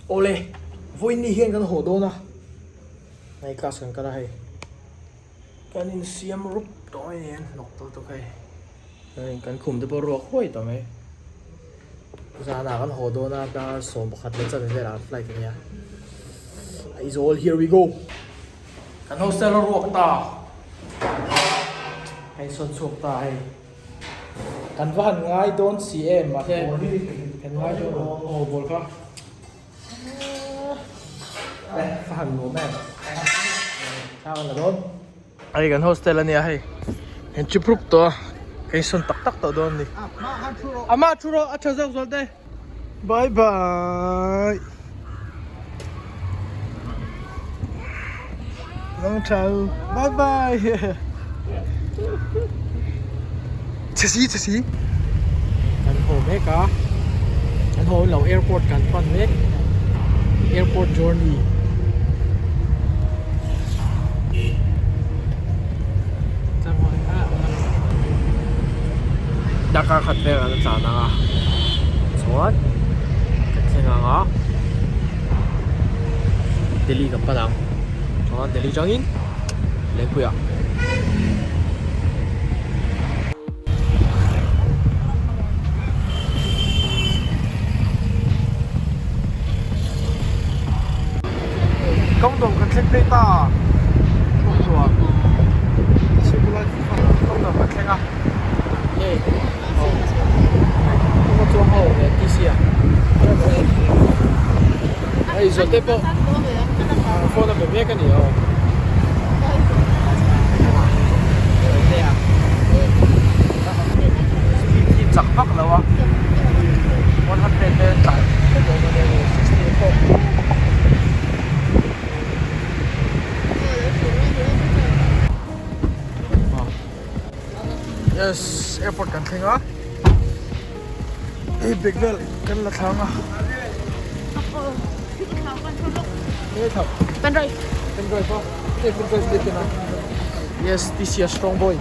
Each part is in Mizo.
Awle, vawiin ni hian kan haw dawn a, hei class kan kal a hei, kan insiam rup tawh mai nen hnawk tawh tawk hei, chuanin kan khum te pawh ruak huai tawh mai, zanah kan haw dawn a dar 11 leh chanve velah kan flight a nia, Aizawl here we go, kan hostel a ruak ta, hei sawn chhuak ta hei. Kan va han ngai dawn si em mahse kan ngai dawn lo aw ball kha va han nuam em thla kan la dawn hei kan hostel ania hei kan chip rup tawh a kan insawn tak tak tawh dawn a ni amah thu rawh a tha zawk zawk te bye bye Long chau bye bye Chhe si chhe si Kan haw mek a Kan haw lo airport kan pan mek Airport journey Darkar khat vel an tlan ang a chuan kan thleng ang a Delhi kan pan ang chuan Delhi tangin Lengpui ah. Kawng dawm kan thleng phei ta chuan kawng dawm kan thleng a hei kawng chuang ho leh TC a hei zawhte pawh phone a be mek a ni aw. Speed hi chak vak lo a 100 vel tlan hlek awm a nia ni 64 Yes airport kan thleng a hei bag vel kan la thlang a Pendrive Pendrive a hei pendrive te ken a yes this is a strong boy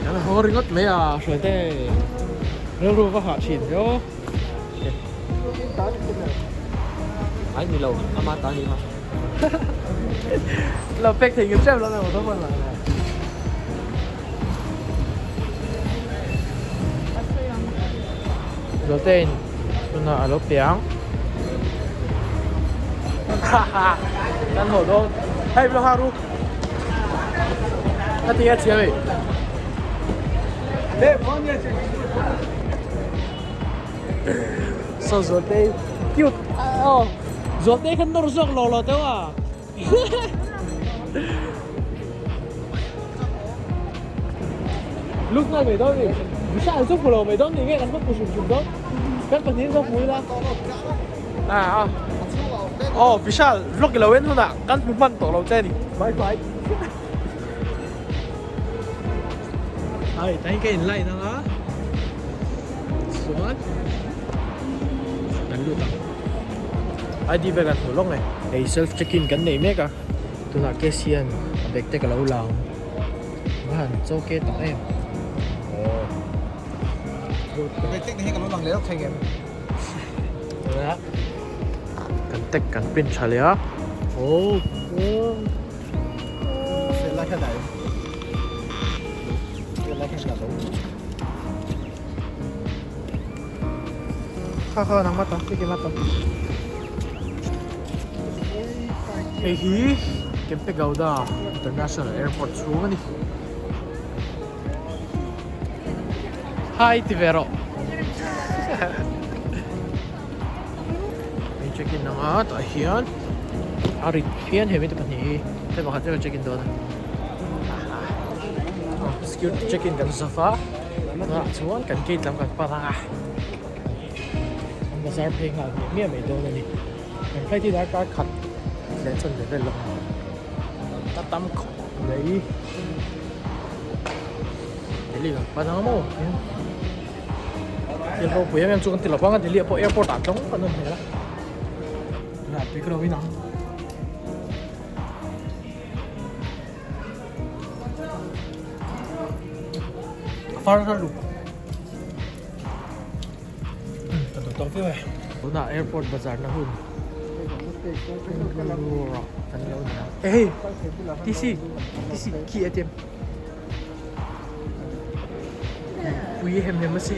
Kan haw ringawt mai a hruai te rilru va hah thin viau Ai ni lo ama ta ni ha Lo pek thei ngem lo na mo man la Zotein tuna a lo piang Kan haw dawn hei lo ha ru A ti a chhia vei So Zotei cute oh Zotei khan nawr zawk lo lo teuh a Lúc này mày đâu nhỉ? Sao giúp của mày đâu nhỉ? Nghe gắn mất của sụp sụp đó. Các bạn nhìn không mùi ra. À à. Oh, Vishal, vlog lo en huna kan hmu hman tawh lo che ni. Bye bye. Ai, tai ka in line anga. Chuan kan lut ang. ID vel kan hmu lawk mai. Hei self check in kan nei mek a. Tunah cash hian a bag te ka lo la ang. Va han chaw ke tak em. Aw. Bag tek hi ka lo lang leh lawk thei ngem. Tunah kan tek kan print tha leh a. Aw. Fel lai khan ai. Fel lai khan ka lo. Kha kha nang mata, ke ke mata. Hei hi Kempegowda International Airport chhung a ni. Hi ti ve rawh. Hei check in anga tah hian a rit phian he mite pahnih hi hei pakhat chu check in dawn a. Security check in kan zava. Tunah chuan kan gate lam kan pan ang a, kan bazar phei nghal miah miah mai dawn a ni. Kan flight hi darkar khat leh chanve vel lo a tam khawp mai. Delhi kan pan ang maw tin thil ropui em em chu kan ti lo vang a Delhi ah pawh airport ah tlawng kan awm hmel a, tunah tui ka lo in ang. Far kha luk. Ka duh tawk viau e. Tunah airport bazar na hun. Bengaluru kan lo ni a. Eh hei TC TC khi ATM. Pui hem hem a si.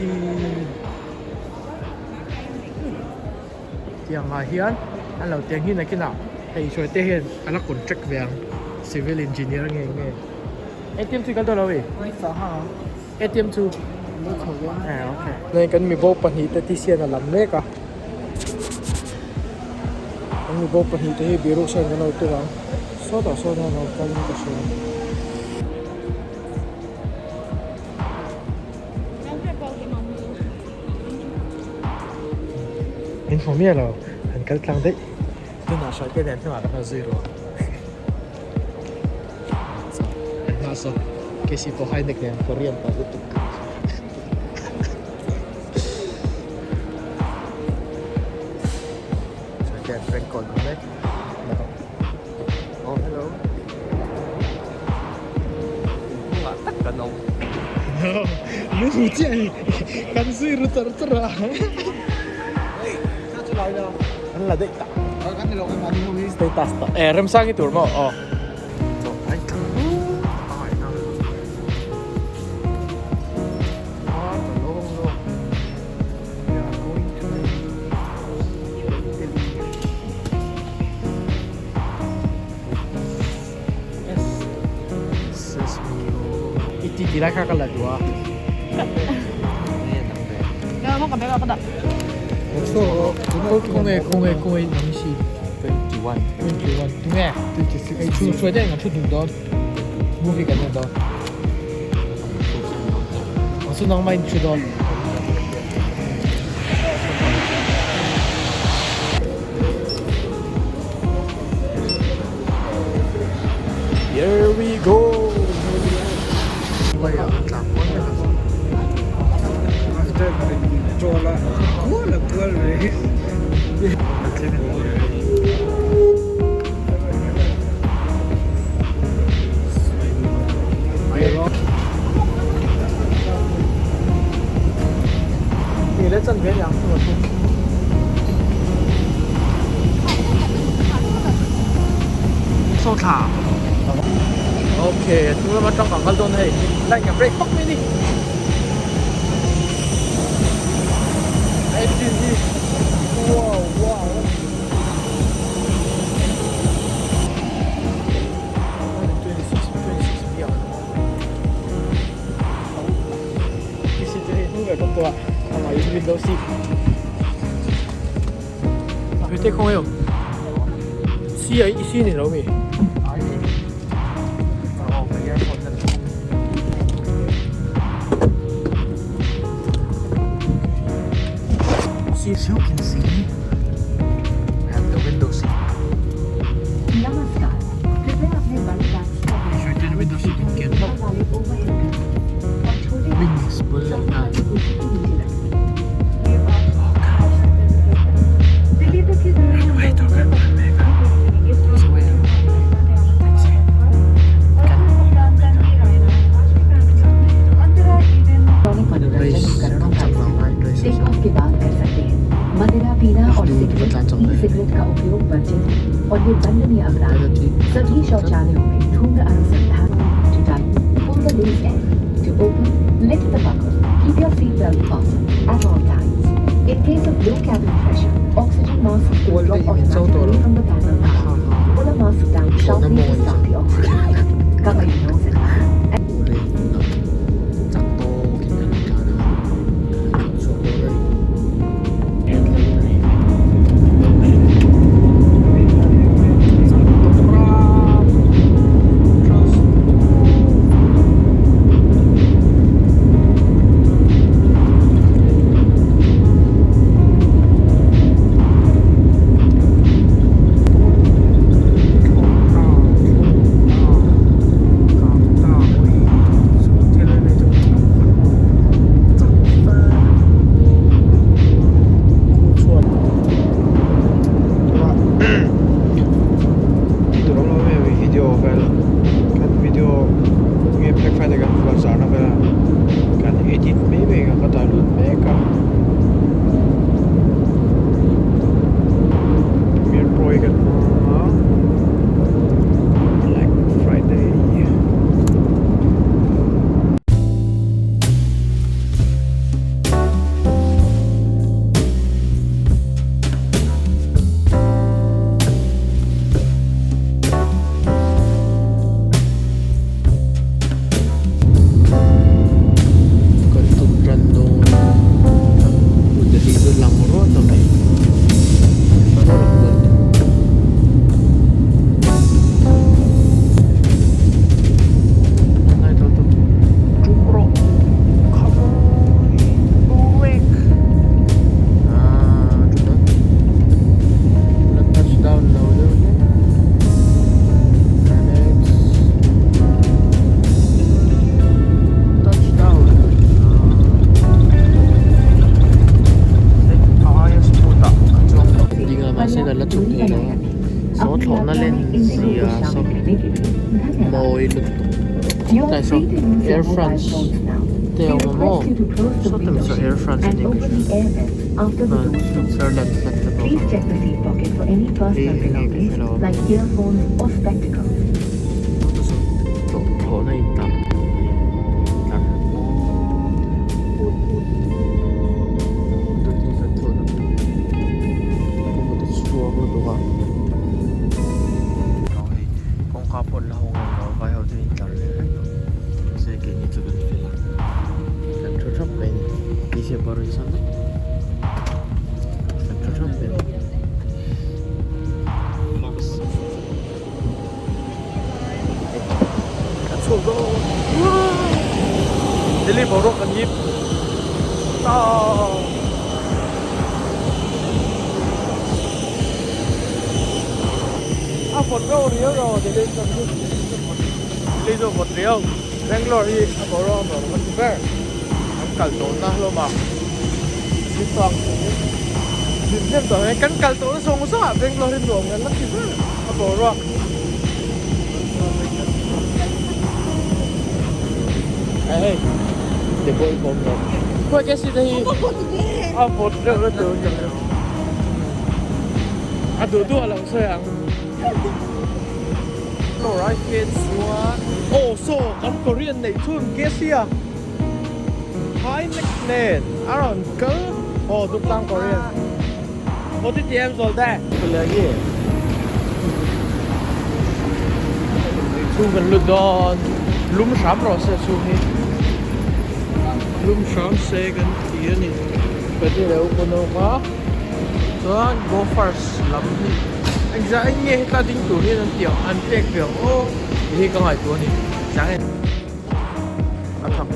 Tiang ah hian an lo tiang hi nakinah hei sawi te hian a la contract ve ang civil engineer nge nge ATM chu i kal dawn lo mi ATM chu eh okay hei kan mibo pahnih te tc hian a lam mek a kan mibo pahnih te hi biru sawn kan lo tum ang sawtah sawn hian a lo kal in ka hria. In hmu miah lo an kal tlang daih tunah hruai te nen hnungah kan lo zui ruang an hma saw kc pawh high neck nen korean pawh lutuk hruai te an prank call mek Oh hello. Hnungah tak kan awm. Lu hmu chiah hi kan zui ru char char a. An la daih tak. Status tak. Eh remsang hi tur maw? Aw. We are going to Delhi. I ti ti lai kha ka la duh a. Kawng e kawng e kawng e nang si. 21. 21 tunge. 26. Ei chu chuai deuh ang thu dun dawn. Movie kan en dawn. Ang chu nangmah in thu dawn. Here we go. Ok, hnung lama tang kan kal dawn hei line kan break fak mai ni engine hi wow wow C 啊，C 你老味。As you can see, I have the window seat. नमस्कार कृपया अपने बड़े bags को Certain window seat you can ऊपर वाले overhead bin और छोटे Wings bullet चलने na. वाली कुर्सी के नीचे रखें दिल्ली तक की दूरी हम Wait, okay. So Race, उपकरणों का chak race. Take off के बाद कर सकते हैं मदिरा पीना और cigarette e cigarette का उपयोग वर्जित है और ये दंडनीय अपराध है। सभी शौचालयों में धूम्र अनुसंधान to tighten, pull the loose end. To open, lift the buckle. Keep your seat belt fastened at all times. In case of low cabin pressure, oxygen masks will drop automatically from the panel above. Pull a mask down sharply to start the oxygen. Cover your nose and mouth Chak tawkin kan tlan a, kan chhuak dawn a ni. Chak tawk ram. Trust. Valencia saw mawi lutuk tlai saw Air France te a awm a maw sawta mi saw Air France a nih ka hria chuan Switzerland flag te pawh ka hmu hei enge ka hre lo a saw thlawhna intar a ni intar lutuk a hei kawngka pawh an la hawng em lo vai ho chu in tlar leh reng tawh mahse keini chu kan fel a kan thu thap mai a ni hmeichhia pawh a rawn sawn daih kan thu thap mai a ni. Kan chhuak dawn Delhi boruak kan yip ta. A vawt reuh riau reuh a Delhi chuan Delhi chu a vawt riau Bangalore hi a boruak a nuam ka ti ber kan kal tawhna hlawm a zin tawh ang chungin zin hnem tawh ang kan kal tawhna zawng zawng ah Bangalore hi nuam kan la ti ber a boruak hei te pawh i kawm lo khawi ke si te hi a vawt reuh na tur ka hria a duh duh a lo sawi ang Floor ai hian chuan aw saw kan Korean neih chhun Casey a high neck nen a rawn kal aw Duptlang Korean aw ti ti em zawl te. Chhung kan lut dawn lum hram rawh se chhung hi lum hram se kan ti a ni pahnih leh upa nawk a chuan go first lam hi engzah eng nge hetla ding tur hian an tih ang an pek ve ang aw tih hi ka ngaihtuah a ni chang e a thak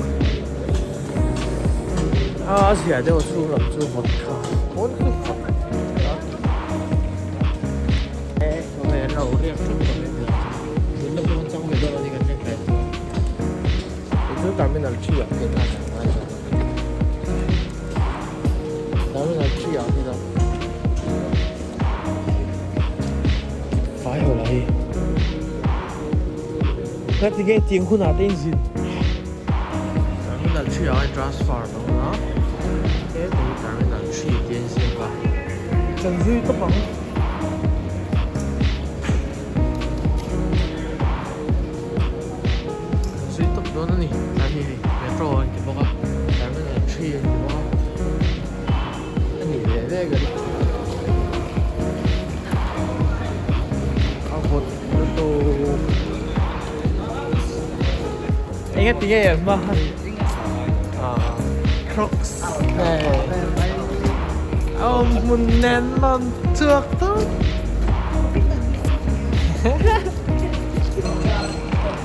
a a zia deuh a chhung lam chu vawt kha pawn chu vawt e khawnge an lo riak hrep tawh mai nia zirna pawh an chang ve dawn a ni kan thleng tlai chuan kei chu terminal 3 ah khian a chang ngai zawk a terminal 3 ah khian a fai ho lah hi Heti nge tiang hunah te in zin Terminal 3 ah hian transfer a awm a heta hi Terminal 3 tih a inziak a kan zui tawp ang kan zui tawp dawn a ni tlai hi hei metro a inti bawk a Terminal 3 a inti bawk a a nih ve ve ka ring a vawt. Eng ti nge ma Crocs nè Ông mun nen lon chuak to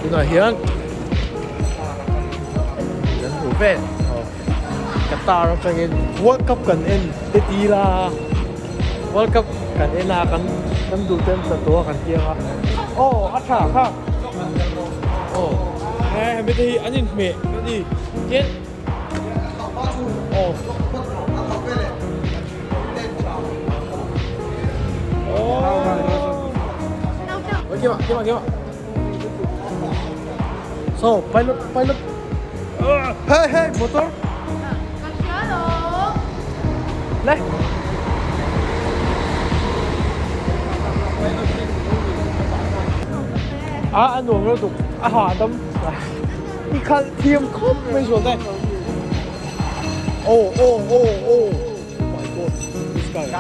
Tunah hian kan hmu vel Qatar atangin World Cup kan en te ti la. World Cup kan en a kan kan duh ten tla tawh a kan tiang a aw a tha kha aw he hemi te hi an inhmeh ka ti tin aw aw kima kima kima so pilot pilot hey hey motor Le. A a nuam reuh tuk a hahdam i khalh thiam khawp mai zual te oh oh oh oh my god this guy this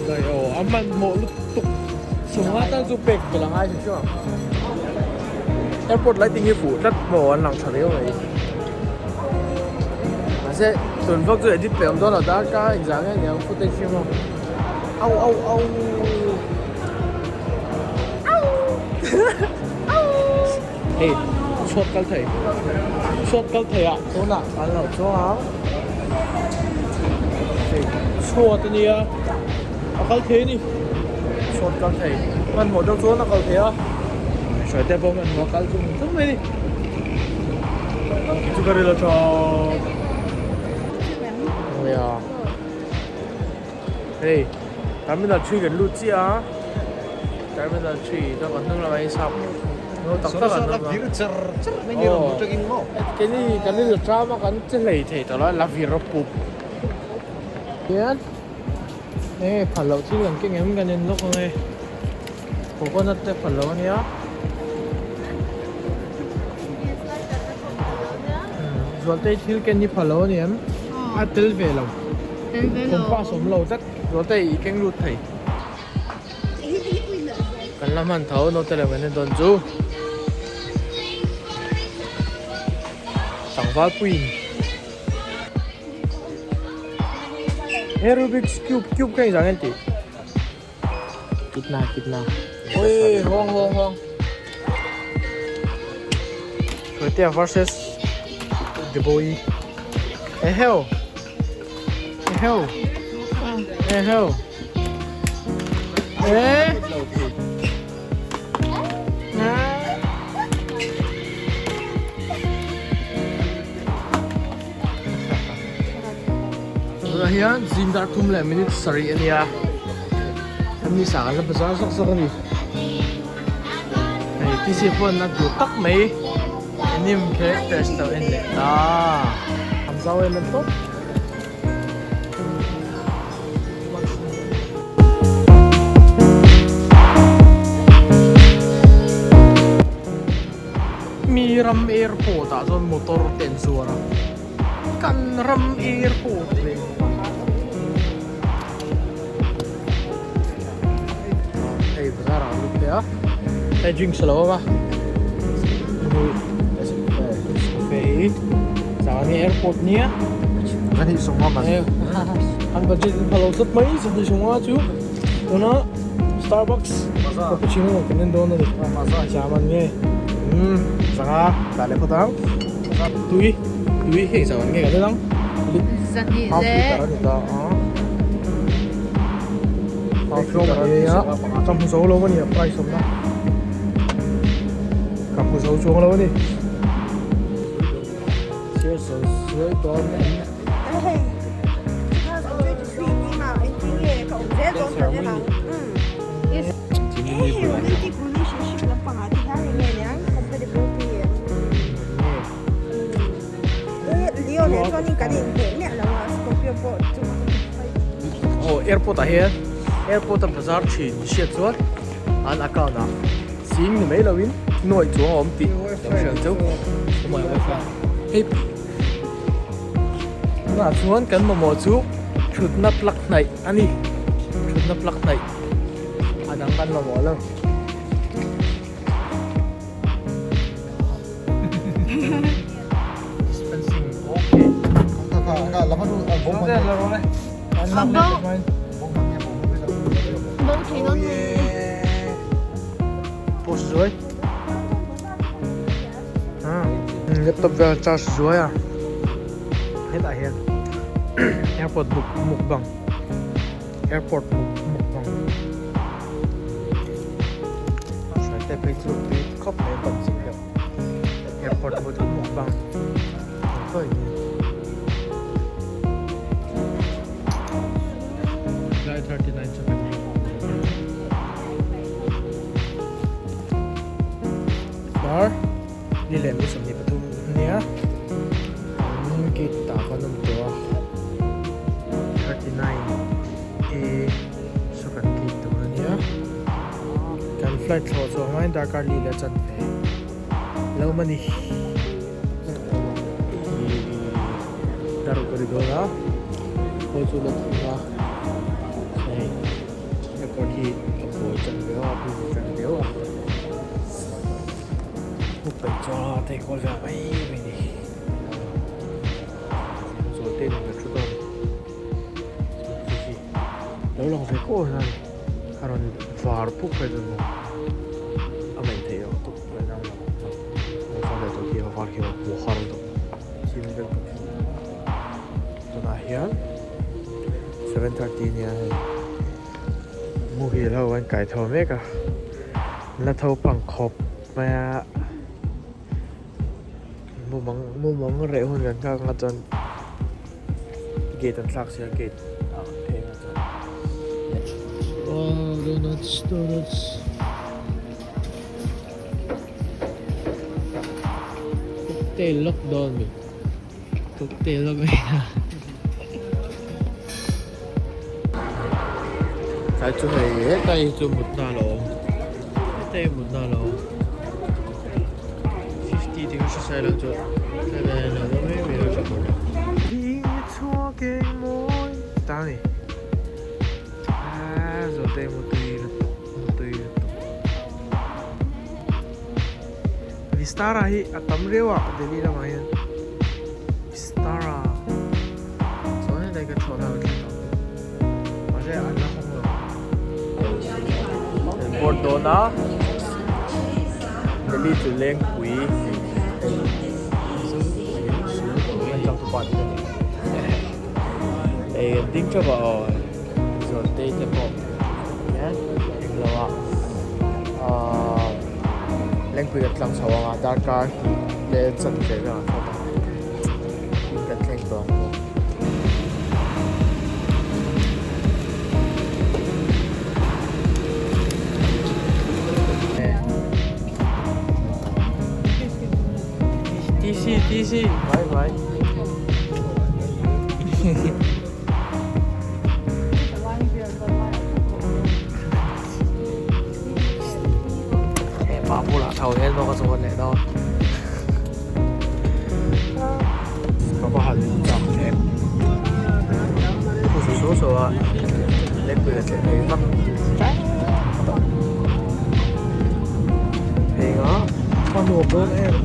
guy oh a hmanhmawh lutuk sawmnga tal chu pek belh a ngai hrim hrim ang airport lighting hi fuh tlat maw an lang tha riau mai. Mahse tun vlog chu edit pe awm dawn lo darkar engzah nge niang footage hi maw au au au au hei chhuat kal thei chhuat kal thei ah tunah an lo chuang ang hei chhuat ania a kal thei a ni chhuat kal thei hmanhmawh deuh chuan a kal thei a hruai te pawh hmanhmawh a kal chu ni mai a ni. Chu ka ril a tawp. Ya. Hei, terminal 3 kan lut chiah a. Terminal 3 chuan kan hnung lamah hian sap no tak tak an awm a. Aw keini kan in la tram a kan che hlei thei tawh lo a la vir a pup hian enge phal loh thil kan keng em kan en lawk ang e coconut te phal loh ania Zualtei thil ken hi phal loh ani em a tel ve lo compass awm lo tlat Zualtei i keng lut thei. Kan la hman tho naute leh kan en dawn chu tlangval puiin he Rubik's cube cube kha engzah nge an tih kitna kitna oi hawng hawng hawng Hruaitea versus the boy eheu eheu eheu eh Tunah hian zing dar thum leh minute sarih a nia hemi sa kan la bazar zawk zawk a ni hei tc pawh a duh tak mai anim characters lo en leh ta an zau em em tawp. Mi ram airport ah chuan motor te an zuar a kan ram airport ve hei bazar ah lut leh a hei drinks a lo awm a cafe hi zan hi airport nia Kan nih sawng a an budget in phalo tlat mai sawmhnih sawng chu tuna Starbucks cappuccino kan en dawn a ni zam an nge zanga dah leh phawt ang tui tui hei zam an nge kan en ang half liter a ni ta a half liter a ni a ka hmu zo lo a ni a price awmna ka hmu zo chuang lo a ni. Aw airport ah hian airport a bazar thin hriat chuan an account ah sing ni mai lo in nuaih chuang a awm tih lo hriat ang cheu. Hei tunah chuan kan mamawh chu thutna plug hnaih a ni thutna plug hnaih a dang kan mamawh lo. Dispensing okay. Post zuai. Laptop vel charge zuai a hetah hian airport muk mukbang airport mukbang hruai te phei chu tui khawp mai ban zing deuh airport mukbang ang ni. July 39 chu kan nei. Bar ni leh mi 23 ania an gate tah khan a awm tawh a 39 A saw kan gate tur ania kan flight thlawh chhuah hmain darkar li leh a chanve lo awm a ni dar ka ri dawn a khawi chu la thung a hei airport hi a buai tan viau a busy tan viau a. Huk peih chuan a tei kual vel mai mai ni. Zawl te nen ka thu dawn. Khi khi lo lang ve kuau hian a rawn var puk phei chuan maw a ngaih theih loh tuk mai nang lang lo var leh tawh khi a var khi a hmuh har tawh thim vek bawk si. Tunah hian 7:30 nia hei muhil ho an kai tho mek a. La tho pang khawp mai a mumang mumang reh hun kan nghak anga chuan gate an thlak sia gate ah kan phei anga chuan oh donuts donuts. Cocktail lawk dawn mi. Cocktail lawk mai a. Tlai chu hei hetlai hi chu mutna a lo awm. Hetlai hi mutna a lo awm. 50 tih ka hre sai lo chu tlai hian a lo awm mai mai lo ta ni. Aaa zawhte mutui lutuk mutui lutuk. Vistara hi a tam riau a Delhi lamah hian Vistara chuan helai ka thlawhna a thleng ang mahse an la hawng lo an board dawn a Delhi chu Lengpui hei hei an ding teuh a aw Zawntei te pawh hian englo ah ahh Lengpui kan tlang chho ang a darkar hnih leh chanve vel ang thlawk a kan thleng tawh ang bawk. TC TC bye bye. He pa bulah tho hian maw ka chuan leh dawn. Ka va han chak em. Thu su su su a lengpui a tleh phei vak. Hei nga a nuam dawn em.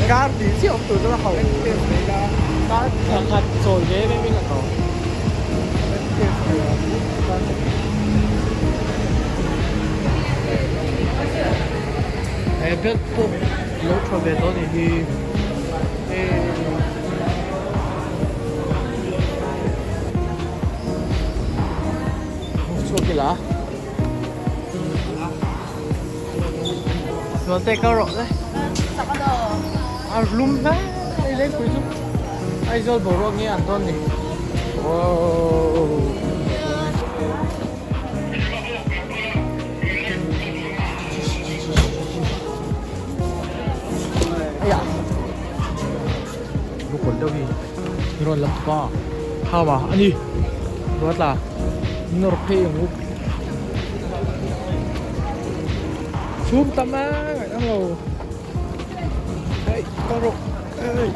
Kar tih chiah awm tur chuan a ho kar pakhat chawl ve em em in a ko. He belt pawh lo tha ve tawh anih hi hei. Chhuak ila. Chuan te kal rawh le. A lum hle mai lengpui chu Aizawl boruak nge an dawn ni. Wow. Aya. Bukul deuh hi rawn lam tupa thau a ani ruat la nawr phei ang u chhum tam a ngaih ang lo hei kal rawh hei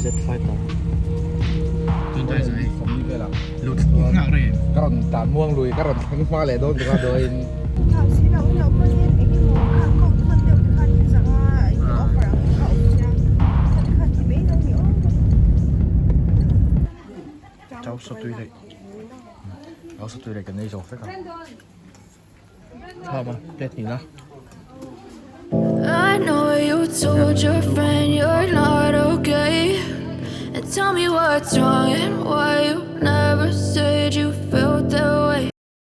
Z fighter Ka rawn tan muang lui ka rawn thleng hma leh dawn tura dawiin. Chau satui leh chau satui leh kan ei zo vek a thlam a plate hnih na. I know you told your friend you're not okay. And tell me what's wrong and why you never said you felt that way.